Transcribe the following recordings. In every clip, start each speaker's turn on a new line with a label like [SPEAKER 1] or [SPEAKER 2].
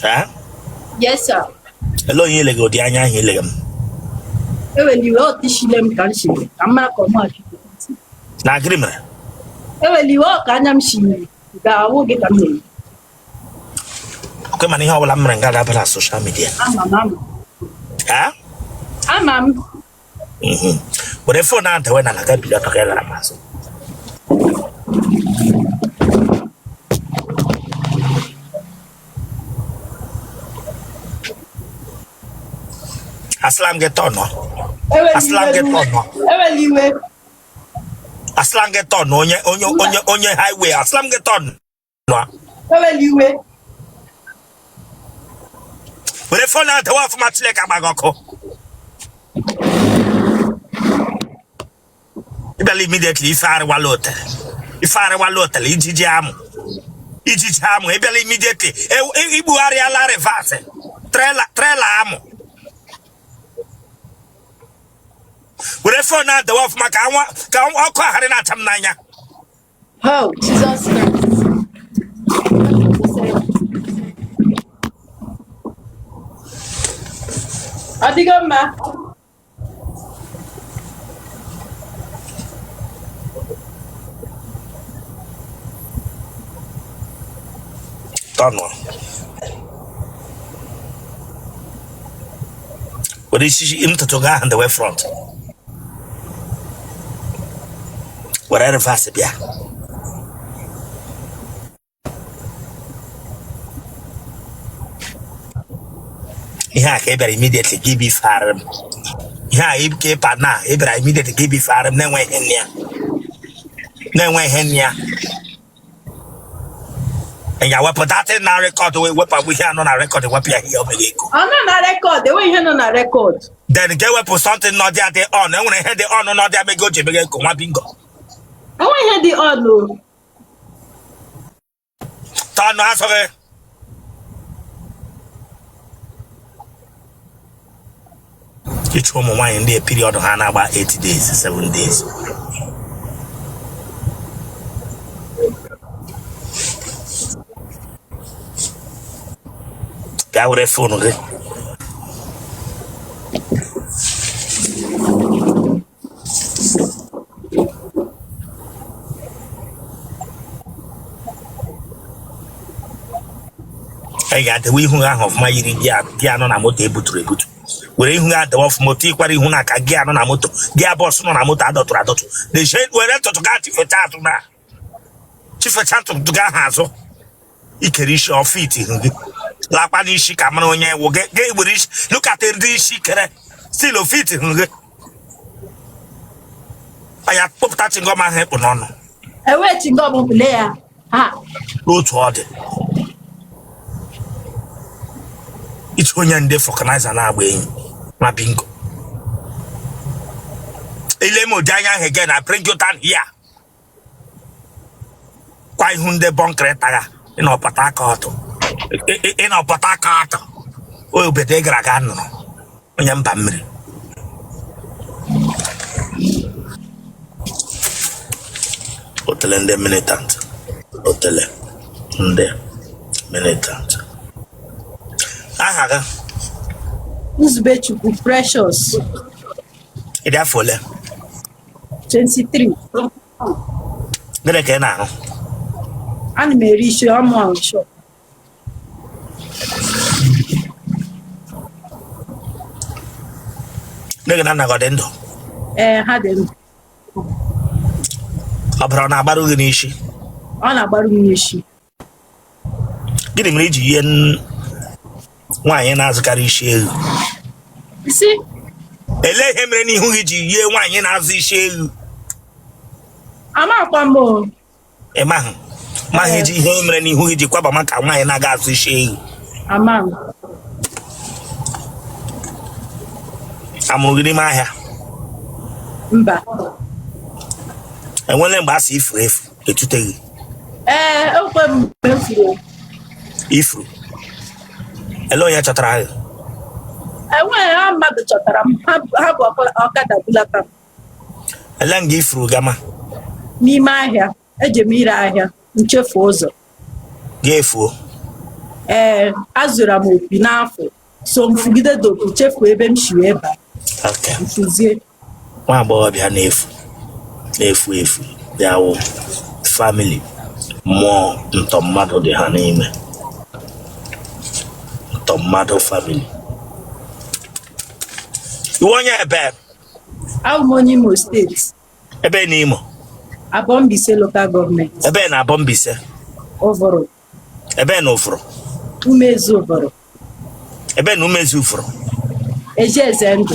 [SPEAKER 1] Eh?
[SPEAKER 2] Yes, sir.
[SPEAKER 1] Ele onye i lega ụdị anya ahụ i lega m?
[SPEAKER 2] Ewela iwe ọ tishile m ka m shiri ka m mara ka ọmụ achụpụ.
[SPEAKER 1] Na gịnị mere?
[SPEAKER 2] Ewela iwe ọ ka anya m shiri ga-awụ gị ka m na-eri.
[SPEAKER 1] Ọkwa mana ihe ọbụla m mere nga ga-aba na social media.
[SPEAKER 2] Ama m ama.
[SPEAKER 1] Eh?
[SPEAKER 2] Ama m.
[SPEAKER 1] Were phone ahụ dewe n'ala ga bili ọtọ ka ị lara m azụ. Asịla m gị tọnụ. Asịla m gị tọnụ.
[SPEAKER 2] Ewela iwe.
[SPEAKER 1] Asịla m gị tọnụ onye onye onye onye highway. Asịla m gị tọnụ.
[SPEAKER 2] Ewela iwe.
[SPEAKER 1] Were phone ahụ dewe ọfụma Chineke agba gị ọkụ. Ị bịala immediately ife arịwala otele. Ife arịwala otele ijiji amụ. Ijiji amụ ị bịala immediately igbugharịala reverse. Trailer trailer amụ. Were phone ahụ dewe ọfụma ka anwa ka ọkụ aghara na-acha m n'anya.
[SPEAKER 2] Oh, Jesus Christ. Ọ dịgo mma?
[SPEAKER 1] Tọnụ. Were isi ntutu gị ahụ dewe front. Were reverse bịa. Ihe a ka ị bịara immediately ka ibi ifearị m. Ihe a ka ịpa na ị bịara immediately ka ibi ifearị m na-enwe ihe nne ya. Na-enwe ihe nne ya. Ị ga-ewepụ that thing na record wee wepụ ihe anọ na record wepụ ya ihe o mere ego.
[SPEAKER 2] Ọ nọ na record, enweghị ihe nọ na record.
[SPEAKER 1] Then ga-ewepụ something nọ dị adị on enwere ihe dị on nọ dị amego o ji emege eko nwa bingo.
[SPEAKER 2] Enweghị ihe dị on o.
[SPEAKER 1] Tọnụ azụ gị. Ịchụ ụmụ nwaanyị ndị period ha na-agba 8 days 7 days. Bịa were phone gị. Ị ga-adewe ihu gị ahụ ọfụma yiri gear nọ na moto ebuturu ebutu were ihu gị adewe ọfụma otu ịkwara ihu na aka gear nọ na moto gear box nọ na moto adọtụrụ adọtụ were ntụtụ gaa chifecha azụ na chifecha ntụtụ gị ahụ azụ ikere isi ọfit ihu gị lakwa n'isi ka mara onye wụ gị gị were isi look at ndị isi kere still ofit ihu gị anya kpọpụta chewing gum ahụ ị kpụ n'ọnụ
[SPEAKER 2] Enweghị chewing gum lee ya ha
[SPEAKER 1] n'otu ọ dị iche onye ndị vulcanizer na-agba enyi na bingo ile m ụdị anya ahụ again I bring you down here kwa ihu ndị bọnkịrị tagha ị nọ Port Harcourt ị nọ Port Harcourt obodo ị gara aga nụrụ onye mba mmiri otele ndị militant otele ndị militant aha gị
[SPEAKER 2] Nzubechukwu Precious
[SPEAKER 1] ị dị afọ ole
[SPEAKER 2] 23
[SPEAKER 1] Gịnị ka ị na-arụ?
[SPEAKER 2] Ana m ere isi ọmụ ahụ shop.
[SPEAKER 1] Nne gị na nna gị ọ dị ndụ?
[SPEAKER 2] Ee, ha dị ndụ.
[SPEAKER 1] Ọbara ọ na-agbaru gị n'isi?
[SPEAKER 2] Ọ na-agbaru m n'isi.
[SPEAKER 1] Gịnị mere i ji yie nwaanyị na-azụkarị isi ewu?
[SPEAKER 2] Isi?
[SPEAKER 1] Elee ihe mere n'ihu gị ji yie nwaanyị na-azụ isi ewu?
[SPEAKER 2] Amakwa m o.
[SPEAKER 1] Ị mahụ mahụ ji ihe mere n'ihu gị ji kwaba maka nwaanyị na-aga azụ isi ewu?
[SPEAKER 2] Ama m.
[SPEAKER 1] A mụrụ gị n'ime ahịa?
[SPEAKER 2] Mba.
[SPEAKER 1] Enwele mgbe a sị i furu efu etute gị?
[SPEAKER 2] Ee, ekwe m mgbe m furu.
[SPEAKER 1] I furu. Ele onye chọtara gị?
[SPEAKER 2] Enweghị ha mmadụ chọtara m, ha bu ọkada bulata m.
[SPEAKER 1] Ele nga i furu gama?
[SPEAKER 2] N'ime ahịa, eje m ire ahịa, m chefuo ụzọ.
[SPEAKER 1] Gị efuo?
[SPEAKER 2] Ee, azụrụ m opi n'afọ, so m fugide the opi, chefuo ebe m si wee baa.
[SPEAKER 1] Okay.
[SPEAKER 2] M fuzie.
[SPEAKER 1] Nwa agbọghọbịa na-efu na-efu efu ya wụ family mmụọ ntọ mmadụ dị ha n'ime, ntọ mmadụ family. Iwe onye ebe?
[SPEAKER 2] Abụ m onye Imo Steeti.
[SPEAKER 1] Ebe na Imo?
[SPEAKER 2] Aboh Mbaise Local Government.
[SPEAKER 1] Ebe na Aboh Mbaise?
[SPEAKER 2] Ụvụrụ.
[SPEAKER 1] Ebe na Ụvụrụ?
[SPEAKER 2] Umezi Ụvụrụ.
[SPEAKER 1] Ebe na Umezi Ụvụrụ?
[SPEAKER 2] Eji eze ndụ.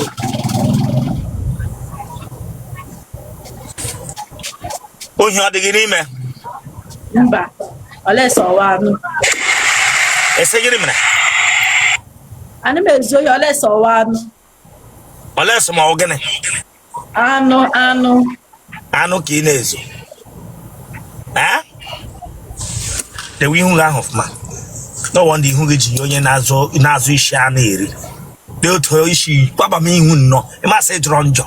[SPEAKER 1] Ohi ọ dị gị n'ime?
[SPEAKER 2] Mba, unless ọwa anụ.
[SPEAKER 1] Ese gịnị mere?
[SPEAKER 2] Ana m ezu ohi unless ọwa anụ.
[SPEAKER 1] Unless ma ọ gịnị?
[SPEAKER 2] Anụ, anụ.
[SPEAKER 1] Anụ ka ị na-ezu. Ee? Dewe ihu gị ahụ ọfụma. No wonder ihu gị ji onye na-azụ isi anụ eri. Dị otu isi kwaba m ihu nnọọ. Masị jọrọ njọ.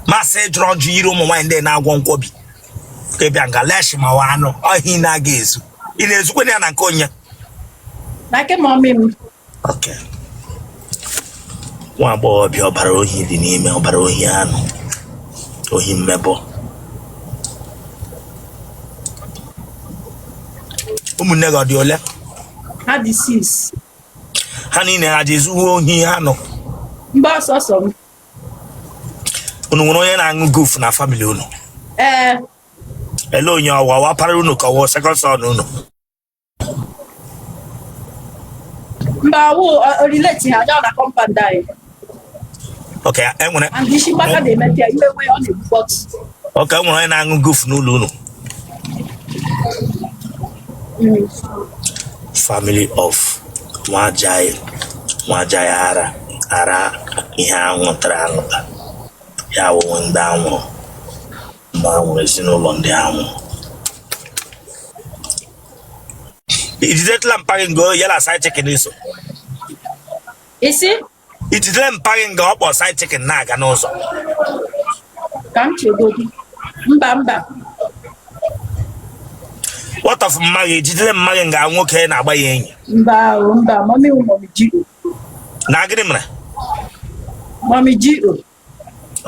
[SPEAKER 1] Masị jọrọ njọ yiri ụmụ nwaanyị ndị na-agwọ nkwobi. Ka ị bịa nga leshi ma wa anụ ọhịa ị na-aga ezu. Ị na-ezukwa ya na nke onye?
[SPEAKER 2] Na nke mọmị m.
[SPEAKER 1] Okay. Nwa agbọghọbịa ọbara ohi dị n'ime, ọbara ohi anụ, ohi mmebọ. Ụmụnne gị ọ dị ole?
[SPEAKER 2] Ha dị 6.
[SPEAKER 1] Ha niile ha ji ezuwe ohi anụ?
[SPEAKER 2] Mba, sọsọ m.
[SPEAKER 1] Unu nwere onye na-aṅụ guf na family unu?
[SPEAKER 2] Ee.
[SPEAKER 1] Ele onye ọwa wapara unu ka ọwụ second son unu?
[SPEAKER 2] Mba, wụ relate ha ọ na compound anyị.
[SPEAKER 1] Okay, enwere.
[SPEAKER 2] And isi mgbaka na-emete ya iwe wee ọ na-egbukpọtụ.
[SPEAKER 1] Okay, enwere onye na-aṅụ guf n'ụlọ unu? Family of Nwajai, Nwajai ara ara ihe anwụtara anwụta ya wụ ndị anwụrụ, ndị anwụrụ, ezinụlọ ndị anwụrụ. Ijidetela mpa gị nga ya na side chicken iso?
[SPEAKER 2] Isi?
[SPEAKER 1] Ijidere mpa gị nga ọ kpọ side chicken na-aga n'ụzọ?
[SPEAKER 2] Ka m chegodi. Mba, mba.
[SPEAKER 1] What of mma gị? Ijidere mma gị nga nwoke na-agba ya enyi?
[SPEAKER 2] Mba, o, mba, mọmị wụ mọmị G.O.
[SPEAKER 1] Na gịnị mere?
[SPEAKER 2] Mọmị G.O.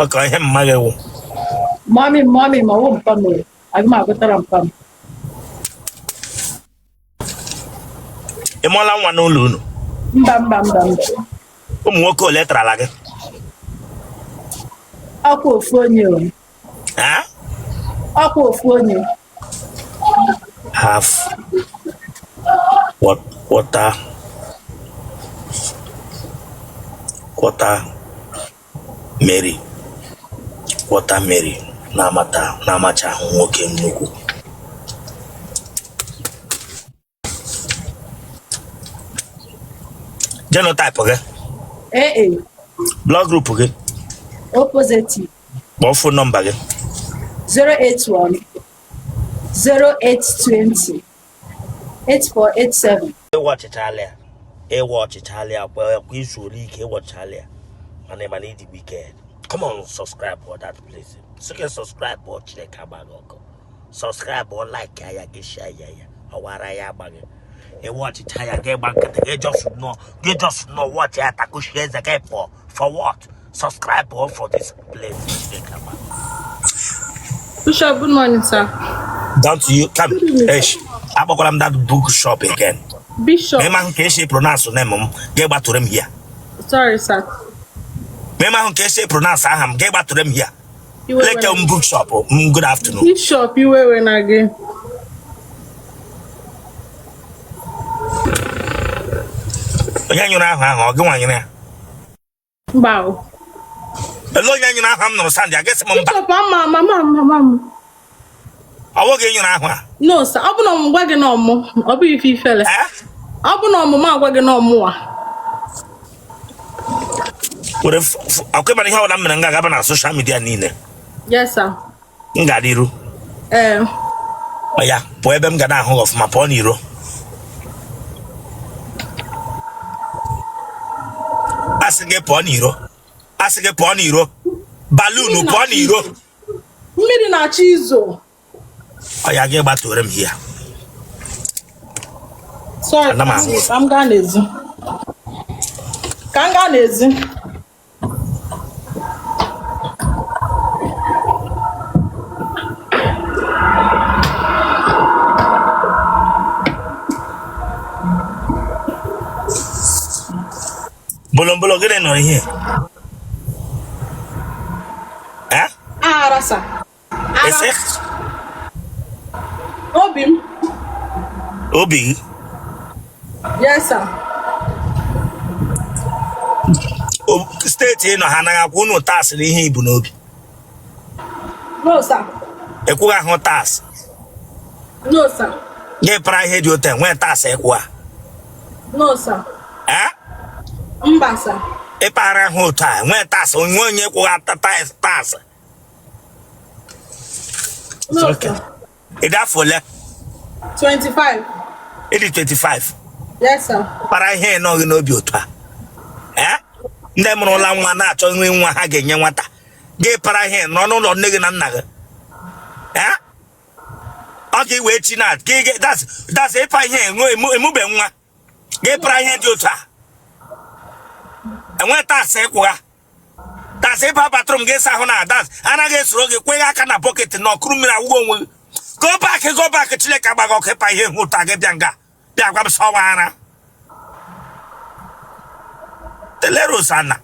[SPEAKER 1] Ọ ka ihe mma gị wụ.
[SPEAKER 2] Mọmị, mọmị, ma ọ wụ mpa m o. Aga m agụtara mpa m.
[SPEAKER 1] Ị mụọla nwa n'ụlọ unu?
[SPEAKER 2] Mba, mba, mba, mba.
[SPEAKER 1] Ụmụ nwoke ole tarala gị?
[SPEAKER 2] Ọkwa ofu onye o.
[SPEAKER 1] Ha?
[SPEAKER 2] Ọkwa ofu onye.
[SPEAKER 1] Half water quarter Mary, quarter Mary na-amata na-amacha ahụ nwoke nnukwu. Genotype gị?
[SPEAKER 2] AA.
[SPEAKER 1] Blood group gị?
[SPEAKER 2] O positive.
[SPEAKER 1] Kpọọ phone number gị.
[SPEAKER 2] 081 0820 8487.
[SPEAKER 1] Ịwa ọchịchala ya, ịwa ọchịchala ya, kwa kwa izu ole ike ịwa ọchịchala ya. Mana ịma na ịdị wicked. Come on, subscribe for that place. Sị subscribe ọ Chineke agbaghị ọkụ. Subscribe ọ, like ya, gị share ya, ya ọwara ya agbaghị. Ịwa ọchịcha ya gị gba nkịtị gị just nọ gị just nọ watch ya takushi eze gị pụọ for what? Subscribe ọ for this place. Chineke agbaghị.
[SPEAKER 3] Bishop, good morning, sir.
[SPEAKER 1] Don't you come. Esh, akpọkwara m that book shop again.
[SPEAKER 3] Bishop.
[SPEAKER 1] Ma ịma ahụ ka esi pronounce name m, gị gbatụrụ m here.
[SPEAKER 3] Sorry, sir.
[SPEAKER 1] Ma ịma ahụ ka esi pronounce aha m, gị gbatụrụ m here.
[SPEAKER 3] Iwe
[SPEAKER 1] Leke m bookshop m, good afternoon.
[SPEAKER 3] Bishop, iwe we na gị.
[SPEAKER 1] Onye nyụrụ ahụ ahụ, ọ gị nwa nyụrụ ya?
[SPEAKER 3] Mba o.
[SPEAKER 1] Ele onye nyụrụ ahụ m nụrụ sandị, agasị m mba.
[SPEAKER 3] Bishop, ama mama m, mama m.
[SPEAKER 1] Ọ bụghị nyụrụ ahụ a?
[SPEAKER 3] No, sir. Ọ bụ na ọmụ gwa gị na ọmụ, ọ bụghị ife ifele.
[SPEAKER 1] Eh?
[SPEAKER 3] Ọ bụ na ọmụmụ agwa gị na ọmụwa.
[SPEAKER 1] Were ọkwa ịmara ihe ọbụla m mere m ga-agaba na social media niile.
[SPEAKER 3] Yes, sir.
[SPEAKER 1] M ga-adị iru.
[SPEAKER 3] Ee.
[SPEAKER 1] Ọ ya, pụọ ebe m ga na-ahụ gị ọfụma, pụọ n'iro. Asị gị pụọ n'iro. Asị gị pụọ n'iro. Balunu pụọ n'iro.
[SPEAKER 3] Mmiri na-achọ izo.
[SPEAKER 1] Ọ ya gị gbatụrụ m hia.
[SPEAKER 3] Sorry,
[SPEAKER 1] Ana m ahụ.
[SPEAKER 3] ka m gaa n'ezi. Ka m gaa n'ezi.
[SPEAKER 1] Bolombolo gịnị nọ ihe? Eh?
[SPEAKER 3] Ara sir. Ara.
[SPEAKER 1] Ese?
[SPEAKER 3] Obi m.
[SPEAKER 1] Obi gị?
[SPEAKER 3] Yes, sir.
[SPEAKER 1] Steeti ị nọ ha anaghị akwụ unu tax na ihe i bu n'obi?
[SPEAKER 3] No, sir.
[SPEAKER 1] Ekwughị ahụ tax?
[SPEAKER 3] No, sir.
[SPEAKER 1] Gị para ihe dị otu enwee tax ịkwụ a?
[SPEAKER 3] No, sir.
[SPEAKER 1] Eh?
[SPEAKER 3] Mba, sir.
[SPEAKER 1] Ịpara ahụ otu a enwee tax onwe onye kwụgha tax?
[SPEAKER 3] No,
[SPEAKER 1] Okay.
[SPEAKER 3] sir.
[SPEAKER 1] Ị dị afọ ole?
[SPEAKER 3] 25.
[SPEAKER 1] Ị dị 25?
[SPEAKER 3] Yes, sir.
[SPEAKER 1] Para ihe nọ gị n'obi otu a ee ndị mụrụla nwa na-achọ nri nwa ha ga-enye nwata gị para ihe nọ n'ụlọ nne gị na nna gị ee ọ ga iwe chi na ka ị that's ịpa ihe emube nwa gị para ihe dị otu a enwe tax ịkwụgha tax ịba bathroom gị sa ahụ na das anaghị esoro gị kwegha aka na bucket na ọkụrụ mmiri awụgo onwe gị. Go back, go back. Chineke agbaghị ọkụ ịpa ihe hụ ụta gị bịa nga bịa gwa m sọwa ara telerosana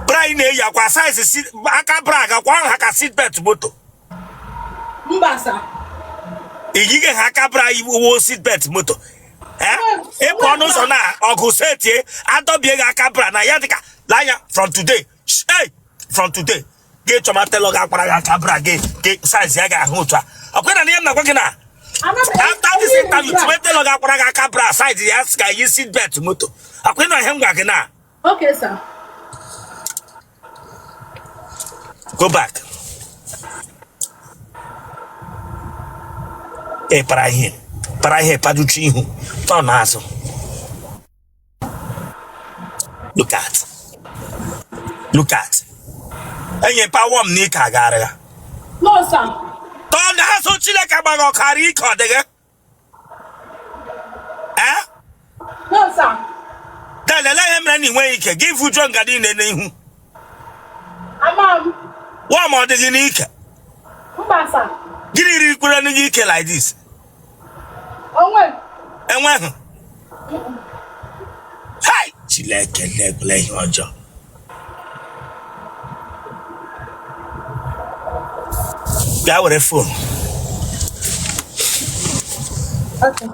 [SPEAKER 1] bra ị na-eyi akwa size aka bra gakwa ha ka seatbelt moto.
[SPEAKER 3] Mba, sir.
[SPEAKER 1] Iyige ha aka bra iwo seatbelt moto. Ị pụọ n'ụzọ na ọgụ setie adọbie gị aka bra na ya dịka lanya from today. Hey, from today gị chọma tailor ga-akwara gị aka bra gị gị size ya ga-ahụ otu a ọkwa na ihe m na-agwa gị na after this interview chọma tailor ga-akwara gị aka bra size ya ga-eyi seatbelt moto ọkwa na ihe m gwa gị na.
[SPEAKER 3] Okay, sir.
[SPEAKER 1] Go back. Ị para ihe para ihe paduchi ihu tọ n'azụ. Look at. Look at. Enye power m n'ike agara ya.
[SPEAKER 3] No, sir.
[SPEAKER 1] Tọ n'azụ Chineke agbaghị ọkara ike ọ dịghị. Eh?
[SPEAKER 3] No, sir.
[SPEAKER 1] Then ele ihe mere na ị nweghị ike gị vujuo nga niile n'ihu.
[SPEAKER 3] Ama m.
[SPEAKER 1] Worm ọ dịghị n'ike.
[SPEAKER 3] Mba, sir.
[SPEAKER 1] Gịnị rikwere gị ike like this?
[SPEAKER 3] Onwe.
[SPEAKER 1] Enweghị. Hai! Chineke na-ekwele ihe ọjọọ. Bịa were phone.
[SPEAKER 3] Okay.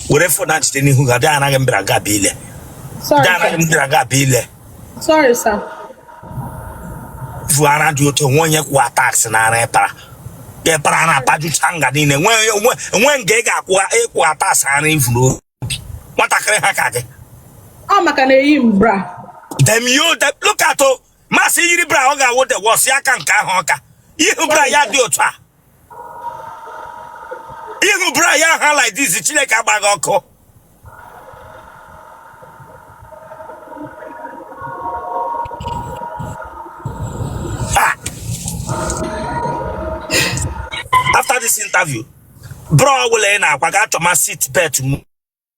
[SPEAKER 1] Were phone a jide n'ihu gị bịa anaghị m bịara ga bịa ile.
[SPEAKER 3] Sorry,
[SPEAKER 1] Bịa anaghị
[SPEAKER 3] sir.
[SPEAKER 1] m bịara ga bịa ile.
[SPEAKER 3] Sorry, sir.
[SPEAKER 1] Vu ara dị otu onwe onye kwụwa tax na ara ịpara. Ịpara na-apajucha nga niile nwe nga ị ga-akwụ ịkwụwa tax ara ivu n'obi. Nwatakịrị ha ka gị.
[SPEAKER 3] Ọ maka na eyi m bra.
[SPEAKER 1] Dem yo dem look at o masị yiri bra ọ ga-awụ the worst ya ka nke ahụ ọka. Ihu bra ya dị otu a. Ihu bra ya ha like this Chineke agbaghị ọkụ. Ah. After this interview, bra ọbụla ị na-akwa ga achọma seat belt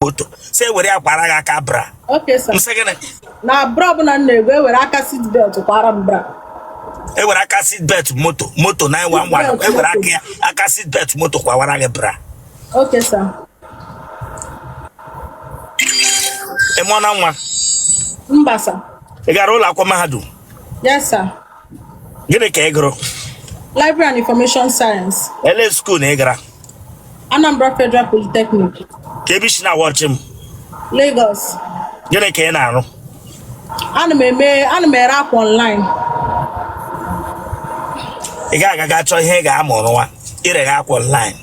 [SPEAKER 1] moto si ewere ya kwara gị aka bra.
[SPEAKER 3] Okay, sir.
[SPEAKER 1] Nsị gịnị?
[SPEAKER 3] Na bra ọbụla m na-ego ewere aka seat belt kwara m bra.
[SPEAKER 1] Ewere aka seat belt moto moto 911 ewere aka ya aka seat belt moto kwawara gị bra.
[SPEAKER 3] Okay, sir.
[SPEAKER 1] Ị mụọna nwa?
[SPEAKER 3] Mba, sir.
[SPEAKER 1] Ị gara ụlọ akwụkwọ mahadum?
[SPEAKER 3] Yes, sir.
[SPEAKER 1] Gịnị ka ị gụrụ?
[SPEAKER 3] Library and Information Science.
[SPEAKER 1] Ele school na ị gara?
[SPEAKER 3] Anambra Federal Polytechnic.
[SPEAKER 1] Ka ebe isi na-awọchi m?
[SPEAKER 3] Lagos.
[SPEAKER 1] Gịnị ka ị na-arụ?
[SPEAKER 3] Ana m eme ana m ere akwa online.
[SPEAKER 1] Ị ga-aga ga chọọ ihe ị ga-amụ rụwa ire gị akwa online.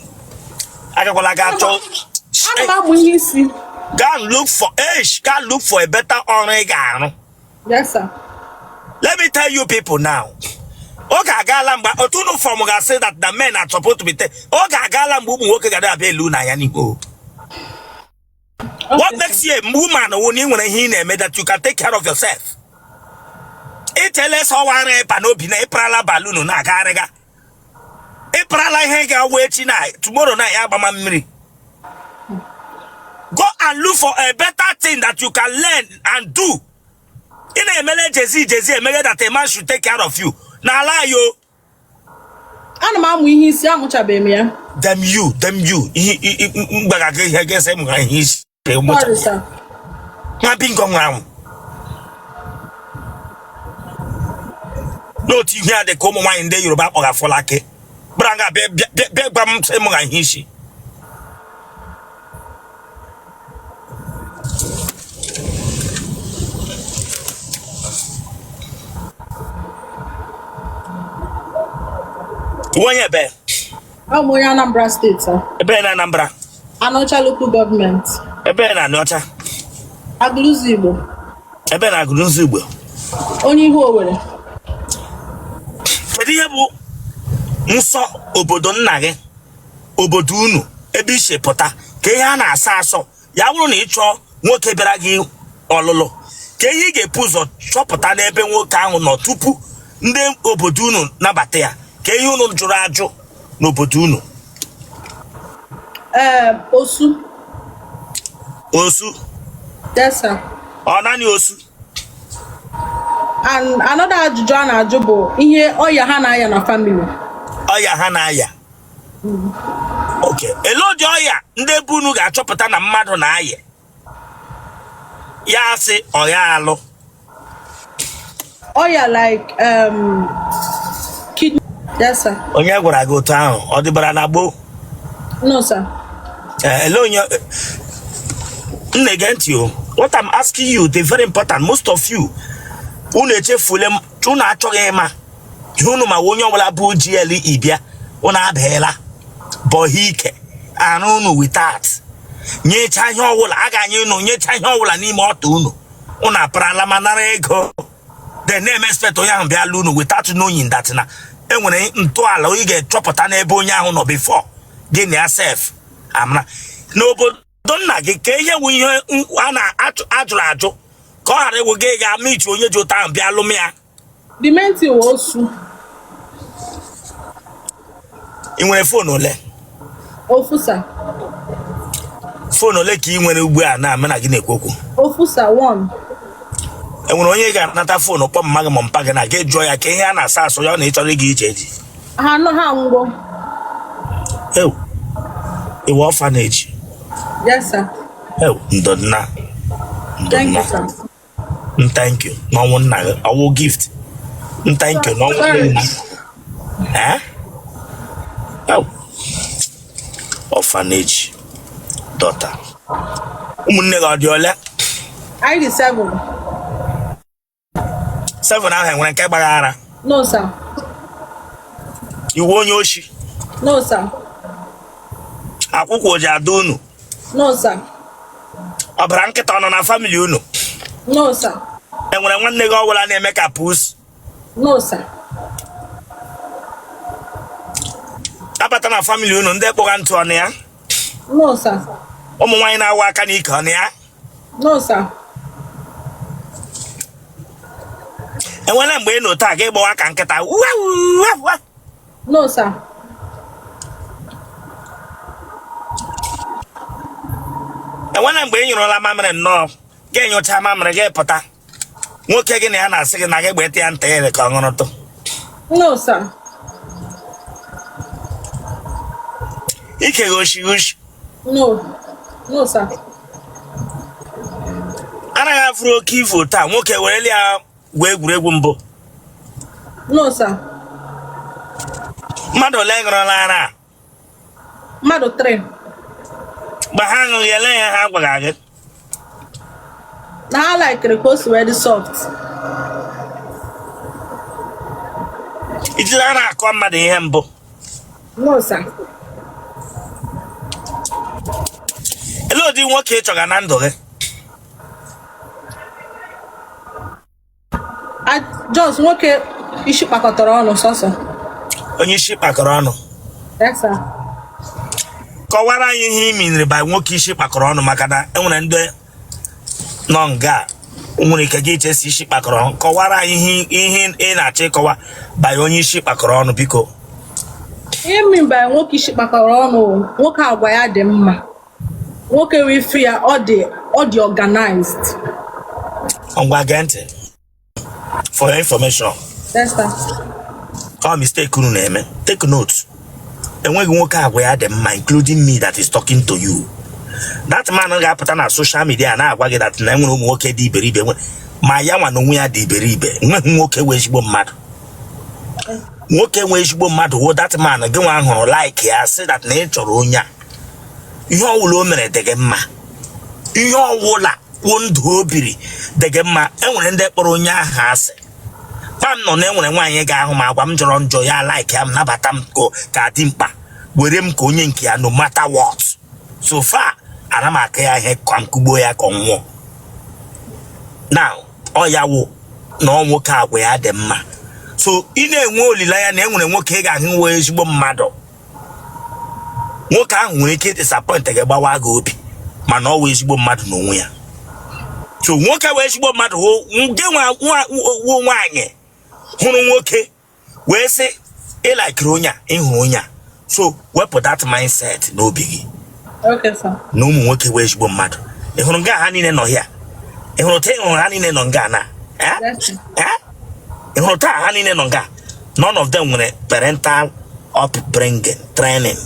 [SPEAKER 1] Agakwala ga chọọ.
[SPEAKER 3] Ana m amụ ihe isi.
[SPEAKER 1] Go and look for go and look for a better ọrụ ị ga-arụ.
[SPEAKER 3] Yes, sir.
[SPEAKER 1] Let me tell you people now. Oge agaala mgbe otu unu form ga-asị that the men are supposed to be oge agaala mgbe ụmụ nwoke ga abịa elu na ya n'ihu. What makes you a woman wụ na ị nwere ihe ị na-eme that you can take care of yourself. Ichele sọwara ịpa n'obi na ịparala balloon na-agagharịga. Ị parala ihe ga-awụ echi na tomorrow na ya agbama mmiri. Go and look for a better thing that you can learn and do. Ị na-emele jezi jezi emeghe that a man should take care of you. N'ala yo.
[SPEAKER 3] Ana m amụ ihe isi, amụchabeghị m ya.
[SPEAKER 1] Damn you, damn you. Ihe mgbaga gị ihe gị sị m ha ihe isi.
[SPEAKER 3] Sorry, sir.
[SPEAKER 1] Nwa bingo nwụrụ anwụ. N'otu ihe a dị ka ụmụ nwaanyị ndị Yoruba kpọga Fọlake. Bịara nga bịa bịa bịa gwa m sị m ha ihe isi. Onye ebe?
[SPEAKER 3] Abụ m onye Anambra steeti, sir.
[SPEAKER 1] Ebe na Anambra?
[SPEAKER 3] Anaocha Local Government.
[SPEAKER 1] Ebe na Aniocha?
[SPEAKER 3] Agụlụzigbo.
[SPEAKER 1] Ebe na Agụlụzigbo?
[SPEAKER 3] Onye ihu Owere.
[SPEAKER 1] Kedu ihe bụ nsọ obodo nna gị, obodo unu, ebe i si pụta, ka ihe a na-asọ asọ? Ya bụrụ na ị chọọ nwoke bịara gị ọlụlụ, ka ihe ị ga-ebu ụzọ chọpụta n'ebe nwoke ahụ nọ tupu ndị obodo unu nabata ya, ka ihe unu jụrụ ajụ n'obodo unu?
[SPEAKER 3] Ee, osu.
[SPEAKER 1] Osu?
[SPEAKER 3] Yes, sir.
[SPEAKER 1] Ọ naanị osu?
[SPEAKER 3] And another ajụjụ a na-ajụ bụ ihe ọya ha na-aya na family.
[SPEAKER 1] Ọya ha na-aya. Okay, ele ụdị ọya ndị be unu ga-achọpụta na mmadụ na-aya, ya asị ọ ya alụ?
[SPEAKER 3] Ọya like kidney. Yes, sir.
[SPEAKER 1] Onye gwara gị otu ahụ? Ọ dịbara na gboo?
[SPEAKER 3] No, sir.
[SPEAKER 1] Ele onye m na-ege ntị o. What I'm asking you dị very important. Most of you, unu echefule, unu achọghị ịma ihe unu ma. Onye ọbụla bụ GLE bịa, unu abaela bọhie ike arụ unu without nyecha ihe ọbụla a ga-anye unu, nyecha ihe ọbụla n'ime ọtụ unu, unu aparala ma nara ego, then na-eme expect onye ahụ bịa lụ unu without knowing that na enwere ntọala ị ga-achọpụta n'ebe onye ahụ nọ before gị na ya sef amara. N'obodo nna gị, ka ihe wụ ihe a na-ajụrụ ajụ ka ọ ghara ịwụ gị ga meet onye ji ụtọ ahụ bịa lụm ya?
[SPEAKER 3] The main thing wụ osu.
[SPEAKER 1] Ị nwere phone ole?
[SPEAKER 3] Ofu, sir.
[SPEAKER 1] Phone ole ka ị nwere ugbu a na mụ na gị na-ekwu okwu?
[SPEAKER 3] Ofu, sir, one.
[SPEAKER 1] Enwere onye ga-anata phone kpọọ mma gị ma mpa gị na gị jụọ ya ka ihe a na-asa asụ ya ọ na ị chọrọ ịga ije eji?
[SPEAKER 3] Ha nọ, ha anwụgo.
[SPEAKER 1] Ew, ị wụ orphanage?
[SPEAKER 3] Yes, sir.
[SPEAKER 1] Ew, ndo nna, ndo.
[SPEAKER 3] Thank
[SPEAKER 1] Nna
[SPEAKER 3] you, sir.
[SPEAKER 1] N thank you n'ọnwụ nna gị, ọwụ gift. N thank you n'ọnwụ
[SPEAKER 3] Sorry.
[SPEAKER 1] nna. Eh? Ew. Orphanage daughter. Ụmụnne gị ọ dị ole?
[SPEAKER 3] Anyị dị seven.
[SPEAKER 1] Seven ahụ, enwere nke gbara ara?
[SPEAKER 3] No, sir.
[SPEAKER 1] Ị wụ onye oshi?
[SPEAKER 3] No, sir.
[SPEAKER 1] Akwụkwọ ji ada unu?
[SPEAKER 3] No, sir.
[SPEAKER 1] Ọbara nkịta ọ nọ na family unu?
[SPEAKER 3] No, sir.
[SPEAKER 1] Enwere nwanne gị ọbụla na-eme ka pus?
[SPEAKER 3] No, sir.
[SPEAKER 1] Abata na family unu, ndị kpụga ntụ ọnụ ya?
[SPEAKER 3] No, sir.
[SPEAKER 1] Ụmụ nwaanyị na-awa aka n'ike ọnụ ya?
[SPEAKER 3] No, sir.
[SPEAKER 1] Enwere mgbe ị nọ taa ga ịgbawa ka nkịta, wa wa wa?
[SPEAKER 3] No, sir.
[SPEAKER 1] Enwere mgbe ị nyụrụla mamịrị nnọọ, gị nyụcha mamịrị gị pụta, nwoke gị na ya na-asị gị na gị gbete ya ntị ere ka ọ ṅụrụtụ?
[SPEAKER 3] No, sir.
[SPEAKER 1] Ike gị oshi oshi?
[SPEAKER 3] No. No, sir.
[SPEAKER 1] Anaghị afụrụ oke ifu taa, nwoke werele ya gwuo egwuregwu mbụ?
[SPEAKER 3] No, sir.
[SPEAKER 1] Mmadụ ole ṅụrụla ara a?
[SPEAKER 3] Mmadụ 3.
[SPEAKER 1] Mgbe ha aṅụghị, ele ihe ha gwara gị?
[SPEAKER 3] Na ha likere ka o si wee dị soft.
[SPEAKER 1] Ijiri ara akọ mmadụ ihe mbụ?
[SPEAKER 3] No, sir.
[SPEAKER 1] Ele ụdị nwoke ị chọga na ndụ gị?
[SPEAKER 3] Just nwoke isi kpakọtara ọnụ sọsọ.
[SPEAKER 1] Onye isi kpakọrọ ọnụ?
[SPEAKER 3] Yes, sir.
[SPEAKER 1] Kọwara anyị ihe ị meaniri by nwoke isi kpakọrọ ọnụ, maka na enwere ndị nọ nga nwere ike gị ichesi isi kpakọrọ ọnụ. Kọwara anyị ihe ị na-achọ ịkọwa by onye isi kpakọrọ ọnụ, biko.
[SPEAKER 3] Ihe m mean by nwoke isi kpakọrọ ọnụ wụ nwoke agwa ya dị mma, nwoke wee ife ya ọ dị organized.
[SPEAKER 1] Ngwa, gee ntị. For your information,
[SPEAKER 3] Yes, sir.
[SPEAKER 1] ọ mistake unu na-eme, take note, enweghị nwoke agwa ya dị mma, including me that is talking to you. That man ga-apụta na social media na-agwa gị that na enwere ụmụ nwoke dị iberibe, ma ya nwa na onwe ya dị iberibe. Enweghị nwoke wee ezigbo mmadụ. Nwoke nwee ezigbo mmadụ wo that man gị nwa hụrụ, like ya, sị that na ị chọrọ onye a, ihe ọwụla o mere dị gị mma, ihe ọwụla wụ ndụ o biri dị gị mma. Enwere ndị kpọrọ onye ahụ asị pam nọ na enwere nwaanyị ga-ahụ m, agwa m jọrọ njọ, ya like ya m, nabata m ka dị mkpa, were m ka onye nke ya, no matter what. So far ana m aka ya ihe ka m kugbuo ya ka ọ nwụọ. Now, ọ ya wụ na ọ nwoke agwa ya dị mma. So ị na-enwe olileanya na enwere nwoke ị ga-ahụ nwe ezigbo mmadụ, nwoke ahụ nwere ike disappoint gị, gbawa gị obi, mana ọ wụ ezigbo mmadụ n'onwe ya. So nwoke wee ezigbo mmadụ wụ nke nwa nwaanyị hụrụ nwoke wee sị ịlakiri onye a, ịhụrụ onye a. So wepụ that mindset n'obi gị
[SPEAKER 3] Okay, sir.
[SPEAKER 1] na ụmụ nwoke wee ezigbo mmadụ. Ị hụrụ nga ha niile nọ hịa? Ị hụrụ taa? Ị hụrụ ha niile nọ nga na? Eh?
[SPEAKER 3] Yes, sir.
[SPEAKER 1] Eh? Ị hụrụ taa ha niile nọ nga? None of them nwere parental upbringing training.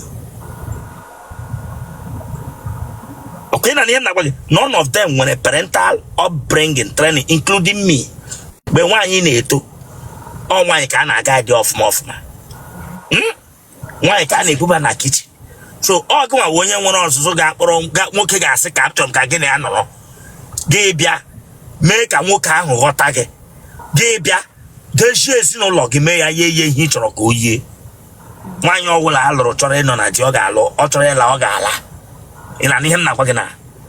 [SPEAKER 1] Okay, na ihe m na-agwa gị, none of them nwere parental upbringing training, including me. Mgbe nwaanyị na-eto, ọ nwaanyị ka a na-aga dị ọfụma ọfụma. Nwaanyị ka a na-ebuba na kitchen. So ọ gịnwa bụ onye nwere ọzụzụ ga-akpọrọ nwoke ga-asị ka achọrọ m ka gị na ya nọrọ, gị bịa mee ka nwoke ahụ ghọta gị, gị bịa dezie ezinụlọ gị, mee ya ye ye ihe ị chọrọ ka o yie. Nwaanyị ọbụla a lụrụ chọrọ ịnọ na di, ọ ga-alụ. Ọ chọrọ ịla, ọ ga-ala. Ị na ihe m na-agwa gị na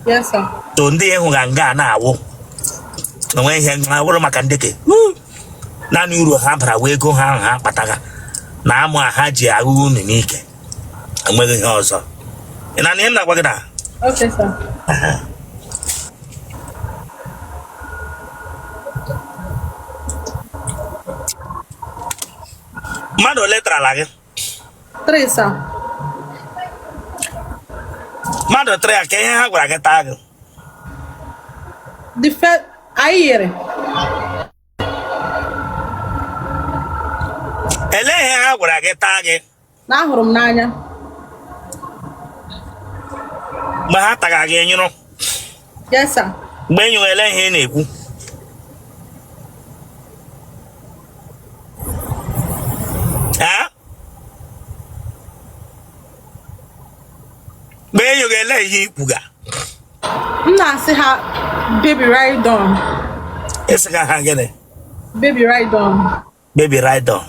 [SPEAKER 3] Yes, sir.
[SPEAKER 1] To ndị ịhụ ga nga na-awụ enwe ihe awụrụ maka ndị ke naanị uru ha bara wee ego ha ahụ ha kpataga na amụ a ha ji aghụ unu n'ike, enweghị ihe ọzọ. Ị na ihe m na-agwa gị na
[SPEAKER 3] Okay, sir.
[SPEAKER 1] Mmadụ ole tarala gị?
[SPEAKER 3] Three, sir.
[SPEAKER 1] Mmadụ tara ya ka ihe ha gwara gị taa gị?
[SPEAKER 3] The first, anyị yere.
[SPEAKER 1] Elee ihe ha gwara gị taa gị?
[SPEAKER 3] Na ahụrụ m n'anya.
[SPEAKER 1] Mgbe ha taga gị, nyụrụ?
[SPEAKER 3] Yes, sir.
[SPEAKER 1] Mgbe ị nyụrụ, ele ihe ị na-ekwu? Ha? Mgbe ị nyụrụ, ele ihe ikwuga?
[SPEAKER 3] M na-asị ha, "Baby, ride on."
[SPEAKER 1] Ịsịga ha gịnị?
[SPEAKER 3] "Baby, ride on."
[SPEAKER 1] "Baby, ride on."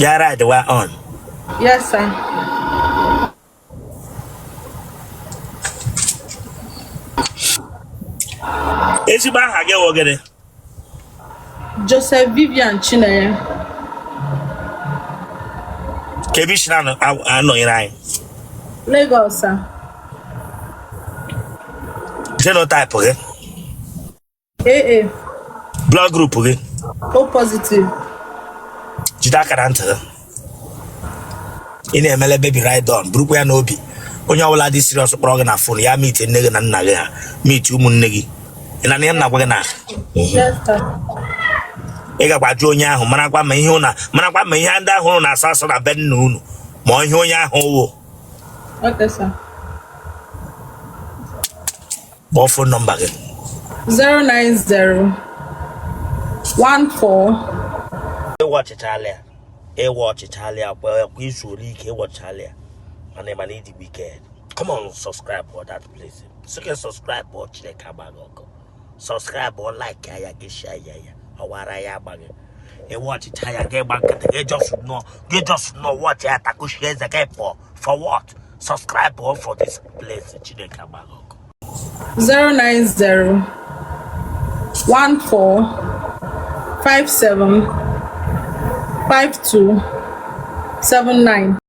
[SPEAKER 1] Ya ride wa on?
[SPEAKER 3] Yes, sir.
[SPEAKER 1] Ezigbo aha gị wụ gịnị?
[SPEAKER 3] Joseph Vivian Chinenye.
[SPEAKER 1] Ka ebe isi na-anọnyere anyị?
[SPEAKER 3] Lagos, sir.
[SPEAKER 1] Genotype gị?
[SPEAKER 3] AA.
[SPEAKER 1] Blood group gị?
[SPEAKER 3] O positive.
[SPEAKER 1] Jide akara ntị gị. Ị na-emele "baby, ride on", burukwa ya n'obi, onye ọbụla dị serious kpọrọ gị na phone, ya meet nne gị na nna gị, ha meet ụmụnne gị. Ị na ihe m na-agwa gị na
[SPEAKER 3] Yes, sir.
[SPEAKER 1] Ị gakwa jụ onye ahụ, marakwa ma ihe ụna, marakwa ma ihe ndị ahụ na-asọ asọ na be nna unu, ma ihe onye ahụ wụ.
[SPEAKER 3] Okay, sir.
[SPEAKER 1] Kpọọ phone number gị.
[SPEAKER 3] 090 14
[SPEAKER 1] Ịwa ọchịchala ya, ịwa ọchịchala ya kwa kwa izu ole ike ịwọchala ya, mana ịma na ịdị wicked. Come on, subscribe for that place. Sị subscribe ọ, Chineke agbaghị ọkụ. Subscribe ọ, like ya, gị share ya, ya ọwara ya agbaghị. Ịwa ọchịcha ya, gị gba nkịtị, gị just nọ, gị just nọ watch ya, takushie eze gị pụọ. For what? Subscribe ọ for this place. Chineke agbaghị ọkụ.
[SPEAKER 3] 090 14 57 52 79.